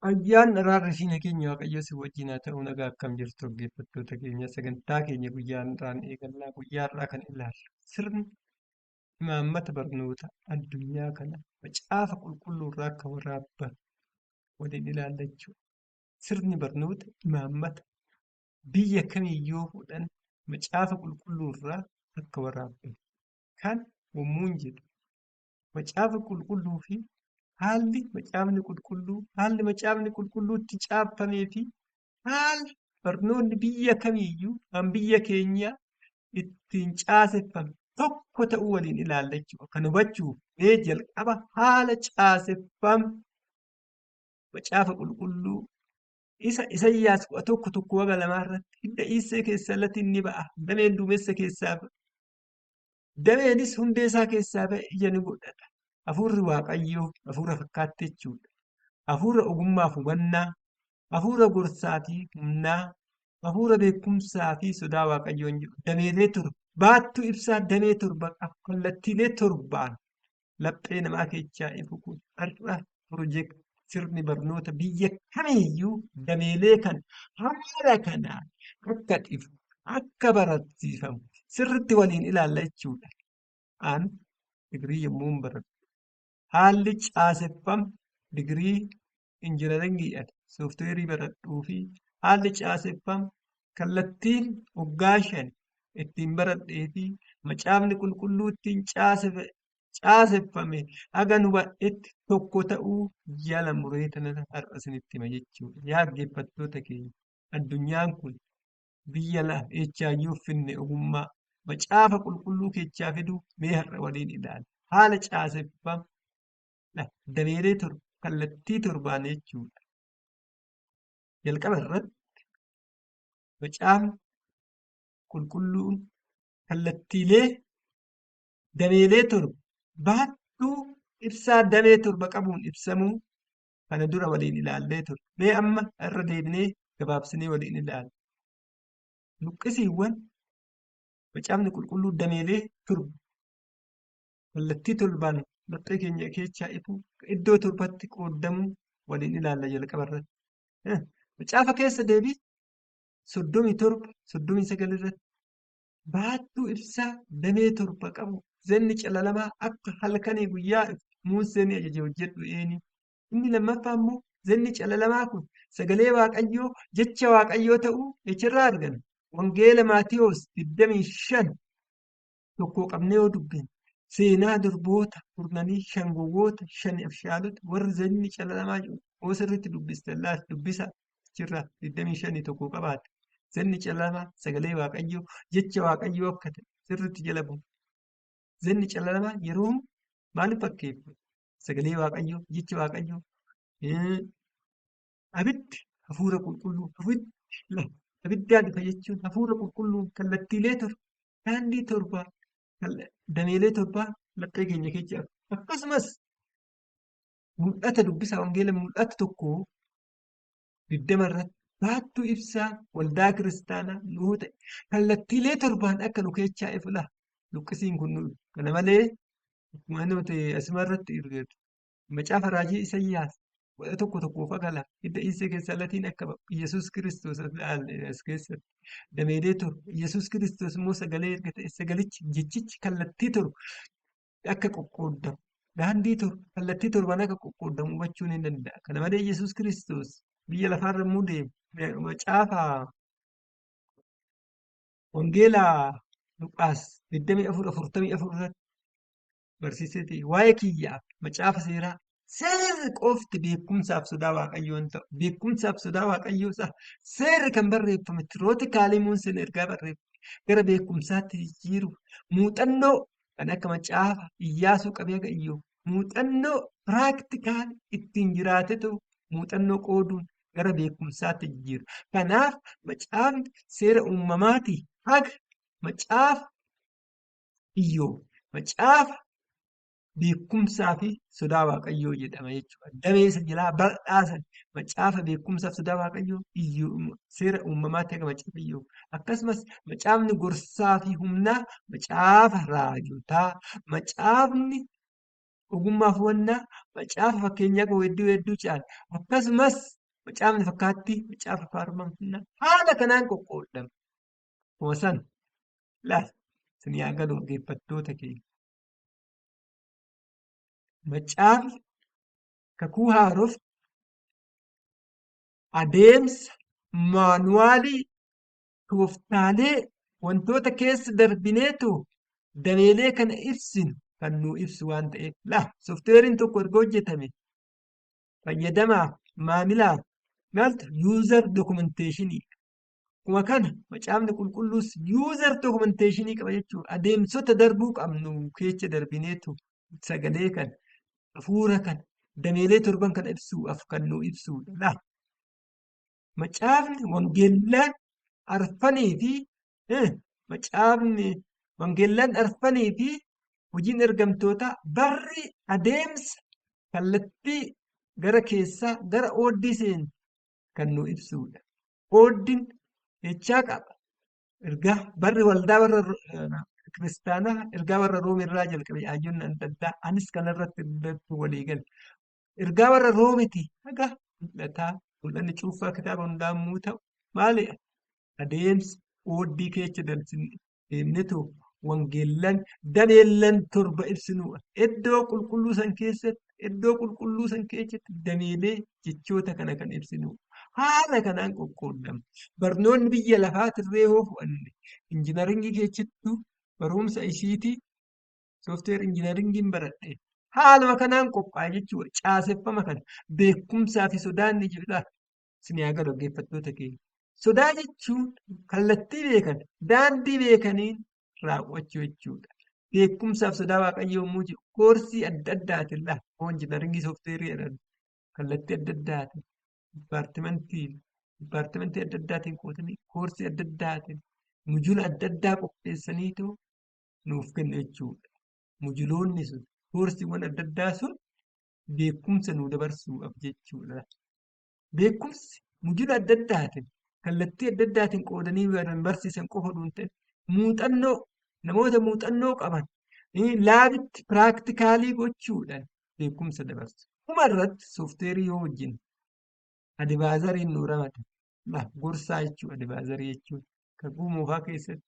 Ayyaanni araarri fi nageenya Waaqayyoo si wajjin haa ta'u. Nagaa akkam jirtu dhaggeeffattoota keenya sagantaa keenya guyyaa har'aan eegallaa guyyaa har'aa kan ilaallu sirni imaammata barnoota addunyaa kana macaafa qulqulluu irraa akka waraabban waliin ilaalla jechuudha. Sirni barnoota imaammata biyya kamiyyuu fuudhan macaafa qulqulluu irraa akka waraabban kan yommuun jedhu macaafa qulqulluu fi haalli macaafni qulqulluu haalli macaafni qulqulluutti caaffamee fi haalli barnoonni biyya kamiiyyuu kan biyya keenyaa ittiin caaseffame tokko ta'uu waliin ilaalla jechuudha. Kan hubachuuf mee jalqaba haala caaseffama macaafa qulqulluu isa Isayyaas 11:1-2 irratti hidda Iisee keessaa latiin ni ba'a, dameen duumessa keessaa ba'a. Dameenis hundee isaa keessaa ba'e ija ni godhata. Hafuurri Waaqayyoo hafuura fakkaatti jechuudha. Hafuura ogummaaf hubannaa, hafuura gorsaa fi humnaa, hafuura beekumsaa fi sodaa Waaqayyoo hin jiru. Dameelee torba, baattuu ibsaa damee torba qaba. Kallattiilee torbaan laphee namaa keessaa ifu kun har'a piroojeektii sirni barnoota biyya kamiiyyuu dameelee kan haala kanaan akka ifu akka barsiifamu sirriitti waliin ilaalla jechuudha. An digirii yommuun baradhu haalli caaseffama digirii injinaringiidhaan sooftiweerii baradhuu fi haalli caaseffama kallattiin waggaa 5 ittiin baradhee fi macaafni qulqulluu ittiin caaseffame haga nu hubadhetti tokko ta'uu jala muree tana har'a isinitti hima jechuudha. Yaa dhaggeeffattoota keenya addunyaan kun biyya lafa eechaayyuu finne ogummaa macaafa qulqulluu keechaa fiduu mee har'a waliin ilaalla. Haala caaseffama dameelee torba kallattii torbaan jechuudha. Jalqaba irratti macaafni qulqulluun kallattiilee dameelee torba baattuu ibsaa damee torba qabuun ibsamuu kana dura waliin ilaallee ture. Mee amma irra deebinee gabaabsinee waliin ilaalla. Luqqisiiwwan macaafni qulqulluu dameelee torba kallattii torbaan laphee keenya keessaa ifu iddoo torbatti qoodamuu waliin ilaalla jalqaba irratti. Macaafa keessa deebii 37 39 irratti baattuu ibsaa damee torba qabu zenni calalamaa akka halkanii guyyaa ifu Museen ajaje hojjedhu eeni. Inni lammaffaa immoo zenni calalamaa kun sagalee Waaqayyoo jecha Waaqayyoo ta'uu jecharraa arganna. Wangeela Maatiyoos 25 tokko qabnee yoo dubbine seenaa durboota kurnanii shan gowwoota shan abshaalota warri zenni calalamaa jiru yoo sirriitti dubbistan laata dubbisa achirraa 25 tokko qabaate. Zenni calalamaa sagalee Waaqayyoo jecha Waaqayyoo akka ta'e sirriitti jala bu'u. Zenni calalamaa yeroo maaliif fakkeeffama? Sagalee Waaqayyoo jecha Waaqayyoo abiddi hafuura qulqulluu abiddi abiddaan ifa jechuun hafuura qulqulluu kallattiilee torba daandii torba dameelee torbaa laphee keenya keessa akkasumas mul'ata dubbisa wangeela mul'ata tokko 20 irratti baattuu ibsaa waldaa kiristaanaa nuu ta'e kallattiilee torbaan akka nu keessaa ifula luqqisiin kun nu kana malee akkuma nuti asuma irratti arginu macaafa raajii Isayyaas 11 tokkoof agala hidda Iisee keessaa latiin akka ba'u Yesuus Kiristoos as keessatti dameelee torba Yesuus Kiristoos immoo sagalee erga ta'e sagalichi jechichi kallattii torba akka qoqqoodamu daandii torba kallattii torbaan akka qoqqoodamu hubachuun ni danda'a. Kana malee Yesuus Kiristoos biyya lafaarra immoo deemu macaafa wangeelaa Luqaas 24 44 irratti barsiiseeti waa'ee kiyyaaf macaafa seeraa seerri qofti beekumsaaf sodaa waaqayyoo hin ta'u. Beekumsaaf sodaa waaqayyoo isaa seerri kan barreeffame tirootikaalii Museen ergaa barreeffame gara beekumsaatti jijjiiruuf muuxannoo kan akka macaafa Iyyaasuu qabee haga Iyyoob muuxannoo piraakitikaal ittiin jiraatetu muuxannoo qooduun gara beekumsaatti jijjiira. Kanaaf macaafni seera uumamaatii haga macaafa Iyyoob macaafa beekumsaa fi sodaa waaqayyoo jedhama jechuudha. Damee isa jalaa bal'aa sana macaafa beekumsaa fi sodaa waaqayyoo Iyyoob seera uumamaatti haga macaafa Iyyoob. Akkasumas macaafni gorsaa fi humnaa macaafa raajotaa macaafni Ogummaaf hubannaa macaafa fakkeenyaa qabu hedduu hedduu caala. Akkasumas macaafni fakkaattii macaafa faarfannaa haala kanaan qoqqoodama. Akkuma sana laal isin yaa galu dhaggeeffattoota keenya. Macaafni kakuu haarofti adeemsa maanuwaalii tooftaalee wantoota keessa darbineetu dameelee kana ibsinu kan nu ibsu waan ta'eef laa sooftiweeriin tokko erga hojjetame fayyadamaaf maamilaaf maaltu user documentation. Akkuma kana macaafni qulqulluus user documentation qaba jechuudha. Adeemsota darbuu qabnu keessa darbineetu sagalee kana hafuura kana dameelee torban kana ibsuudhaaf kan nu ibsudha. Laa macaafni wangeellaan arfanii fi macaafni wangeellaan arfanii fi hojiin ergamtootaa barri adeemsa kallattii gara keessaa gara ooddii seenu kan nu ibsudha. Ooddiin jechaa qaba. Ergaa barri waldaa warra kiristaanaa ergaa warra Room irraa jalqabe hayyoonni adda addaa anis kanarratti walii gala. Ergaa warra Roomiti haga mul'ataa mul'anni cuunfaa kitaaba hundaa yommuu ta'u maalidha? Adeemsa ooddii keessa deemnetu wangeellan dameellan torba ibsinuudha. Iddoo qulqulluu san keessatti iddoo qulqulluu san keessatti dameelee jechoota kana kan ibsinuudha. Haala kanaan qoqqoodama. Barnoonni biyya lafaa tirree hoo fudhanne injiinaringii keessattuu barumsa isiitii software engineeringiin baradhe. Haaluma kanaan qophaa'e jechuudha. Caaseffama kana beekumsaa fi sodaan ni jira. Isin yaa galu dhaggeeffattoota keenya. Sodaa jechuun kallattii beekan, daandii beekaniin raawwachuu jechuudha. Beekumsaaf sodaa waaqayyoo yommuu jedhu koorsii adda addaatiin laa injiinaringii sooftiweerii jedhan kallattii adda addaatiin dipaartimentii adda addaatiin qootanii koorsii adda addaatiin mujula adda addaa qopheessaniitu nuuf kennu jechuudha. Mujuloonni sun koorsiiwwan adda addaa sun beekumsa nuu dabarsuudhaaf jechuudha. Beekumsi mujula adda addaatiin kallattii adda addaatiin qoodanii barsiisan qofa osoo hin ta'in muuxannoo namoota muuxannoo qaban laabitti piraaktikaalii gochuudhaan beekumsa dabarsu. Dhuma irratti sooftiweerii yoo hojjenne advaayizariin nu ramada. Gorsaa jechuudha advaayizarii jechuun. Kakuu moofaa keessatti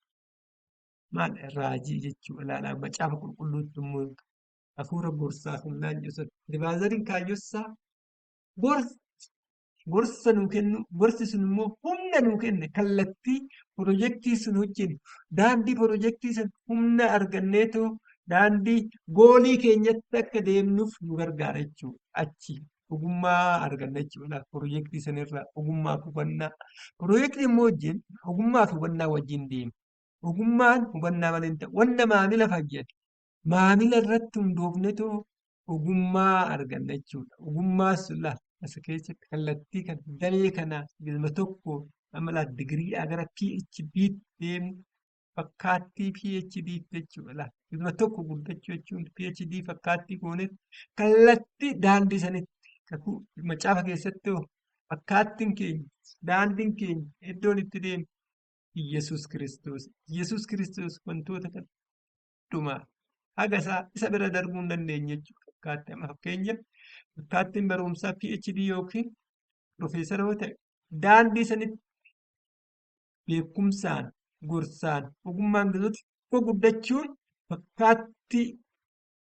maal raajii jechuudha ilaalaa macaafa qulqulluutti immoo hafuura gorsaa humnaan jedhu. Advaayizariin kaayyossaa gorsa nuu kennu gorsi sun immoo humna nuu kenne kallattii pirojektii sun hojjennu daandii pirojektii sun humna arganneetu daandii goolii keenyatti akka deemnuuf nu gargaara jechuudha. Achi ogummaa arganna jechuudha. Pirojektii sanirraa ogummaa fi hubannaa. Pirojektii immoo wajjin ogummaa fi hubannaa wajjin deema. Ogummaan hubannaa malee hin ta'u. Wanna maamila fayyadu maamila irratti hundoofnetu ogummaa arganna jechuudha. Ogummaa sun laal as keessatti kallattii kan damee kana galma tokko amma laal digiriidhaa gara PhD deemnu fakkaattii PhD jechuudha laal. Galma tokko guddachuu jechuun PhD fakkaattii goonetti kallattii daandii sanitti kakuu macaafa keessatti hoo fakkaattiin keenya daandiin keenya iddoon itti deemnu Iyyasuus Kiristoos. Iyyasuus Kiristoos wantoota kana hundumaa haga isaa isa bira darbuu hin dandeenye jechuudha. Fakkaatti amma fakkeenyaaf fakkaattiin barumsaa PhD yookiin piroofeesara yoo ta'e daandii sanitti beekumsaan, gorsaan, ogummaan galuutti tokko guddachuun fakkaattii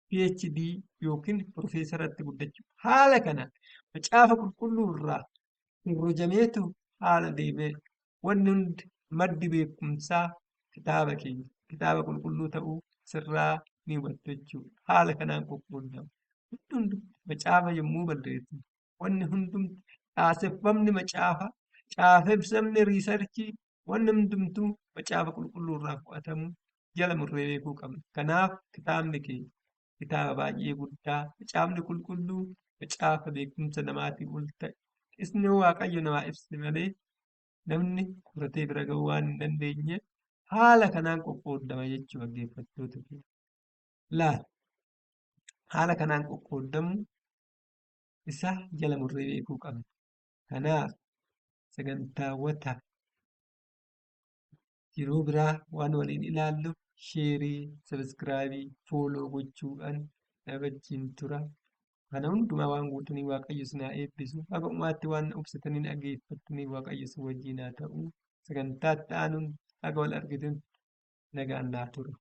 PhD yookiin piroofeesaratti guddachuu. Haala kanaan macaafa qulqulluu irraa herrejameetu haala deemee wanni hundi maddi beekumsaa kitaaba keenya kitaaba qulqulluu ta'uu sirraa ni hubattu jechuudha. Haala kanaan qoqqoodama. Hundi macaafa yommuu barreessu wanni hundumti caaseffamni macaafa caaseffamni riisarchii wanni hundumtuu macaafa qulqulluu irraa fudhatamu jala murree beekuu qabna. Kanaaf kitaabni keenya kitaaba baay'ee guddaa macaafni qulqulluu macaafa beekumsa namaatii ol ta'e isni waaqayyo namaa ibse malee namni qoratee bira ga'uu waan hin dandeenyeef haala kanaan qoqqoodama jechuu dhaggeeffattoota keenya. Laal haala kanaan qoqqoodamu isaa jala murree beekuu qabna. Kanaaf sagantaawwata yeroo biraa waan waliin ilaallu sheerii, sabiskiraayibii, fooloo gochuudhaan Na wajjin tura. Kana hundumaa waan gootanii Waaqayyo isin haa eebbisu. Haga dhumaatti waan na obsitanii na dhaggeeffattaniif Waaqayyo isin wajjin haa ta'u. Sagantaa itti aanuun haga wal argitutti nagaan naa tura.